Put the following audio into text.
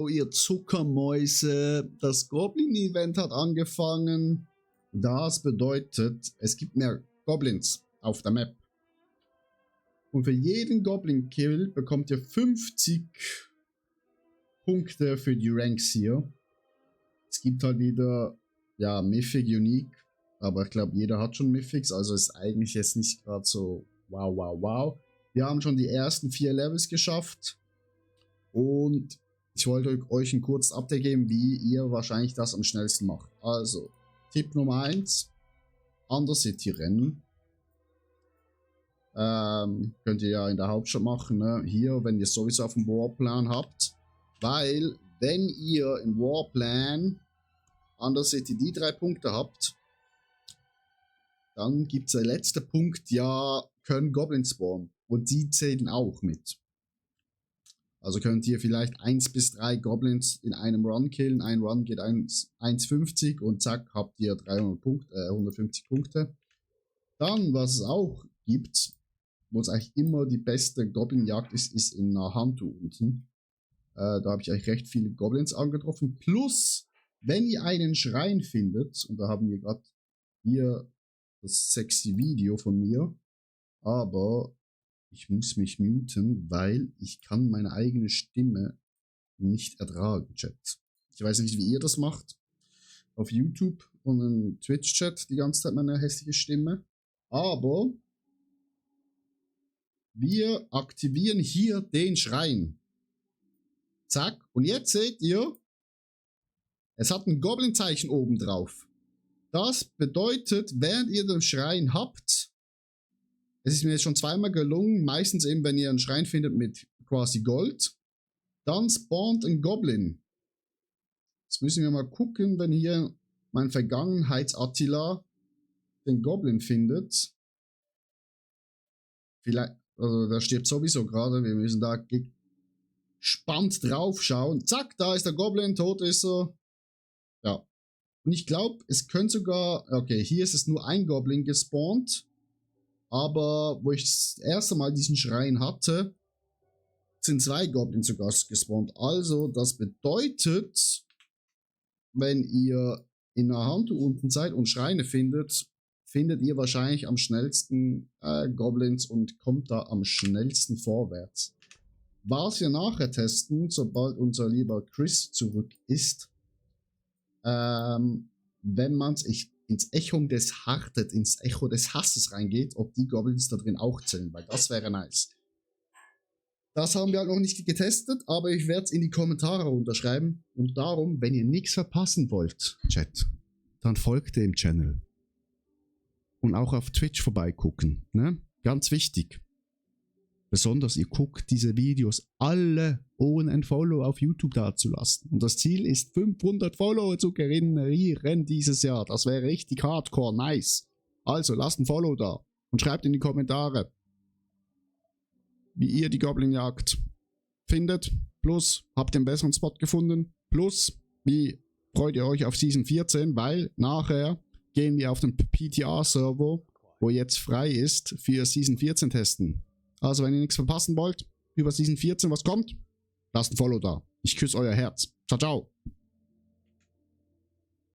Oh, ihr Zuckermäuse, das Goblin-Event hat angefangen. Das bedeutet, es gibt mehr Goblins auf der Map. Und für jeden Goblin-Kill bekommt ihr 50 Punkte für die Ranks hier. Es gibt halt wieder, ja, Mythic, Unique. Aber ich glaube, jeder hat schon Mythics, also ist eigentlich jetzt nicht gerade so wow, wow, wow. Wir haben schon die ersten 4 Levels geschafft. Und ich wollte euch ein kurzes Update geben, wie ihr wahrscheinlich das am schnellsten macht. Also, Tipp Nummer 1, Undercity rennen. Könnt ihr ja in der Hauptstadt machen, ne? Hier, wenn ihr sowieso auf dem Warplan habt. Weil, wenn ihr im Warplan Undercity die 3 Punkte habt, dann gibt es der letzte Punkt, ja, können Goblins spawnen. Und die zählen auch mit. Also könnt ihr vielleicht 1 bis 3 Goblins in einem Run killen. Ein Run geht 1,50 und zack, habt ihr 150 Punkte. Dann, was es auch gibt, wo es eigentlich immer die beste Goblin-Jagd ist, ist in Nahantu unten. Da habe ich eigentlich recht viele Goblins angetroffen. Plus, wenn ihr einen Schrein findet, und da haben wir gerade hier das sexy Video von mir, aber ich muss mich muten, weil ich kann meine eigene Stimme nicht ertragen, Chat. Ich weiß nicht, wie ihr das macht. Auf YouTube und im Twitch-Chat die ganze Zeit meine hässliche Stimme. Aber wir aktivieren hier den Schrein. Zack. Und jetzt seht ihr, es hat ein Goblin-Zeichen oben drauf. Das bedeutet, während ihr den Schrein habt, es ist mir jetzt schon zweimal gelungen, meistens eben, wenn ihr einen Schrein findet mit quasi Gold, dann spawnt ein Goblin. Jetzt müssen wir mal gucken, wenn hier mein Vergangenheits-Attila den Goblin findet. Vielleicht, also der stirbt sowieso gerade, wir müssen da gespannt drauf schauen. Zack, da ist der Goblin, tot ist er. Ja. Und ich glaube, es könnte sogar, okay, hier ist es nur ein Goblin gespawnt. Aber wo ich das erste Mal diesen Schrein hatte, sind 2 Goblins sogar gespawnt. Also, das bedeutet, wenn ihr in der Hand unten seid und Schreine findet, findet ihr wahrscheinlich am schnellsten Goblins und kommt da am schnellsten vorwärts. Was wir nachher testen, sobald unser lieber Chris zurück ist, wenn man ins Echo des Hartet, ins Echo des Hasses reingeht, ob die Goblins da drin auch zählen, weil das wäre nice. Das haben wir halt noch nicht getestet, aber ich werde es in die Kommentare unterschreiben. Und darum, wenn ihr nichts verpassen wollt, Chat, dann folgt dem Channel. Und auch auf Twitch vorbeigucken, ne? Ganz wichtig. Besonders ihr guckt diese Videos alle ohne ein Follow auf YouTube dazulassen. Und das Ziel ist 500 Follower zu generieren dieses Jahr. Das wäre richtig hardcore, nice. Also lasst ein Follow da und schreibt in die Kommentare, wie ihr die Goblin-Jagd findet. Plus, habt ihr einen besseren Spot gefunden. Plus, wie freut ihr euch auf Season 14, weil nachher gehen wir auf den PTR-Server, wo jetzt frei ist, für Season 14 testen. Also wenn ihr nichts verpassen wollt, über Season 14 was kommt, lasst ein Follow da. Ich küsse euer Herz. Ciao, ciao.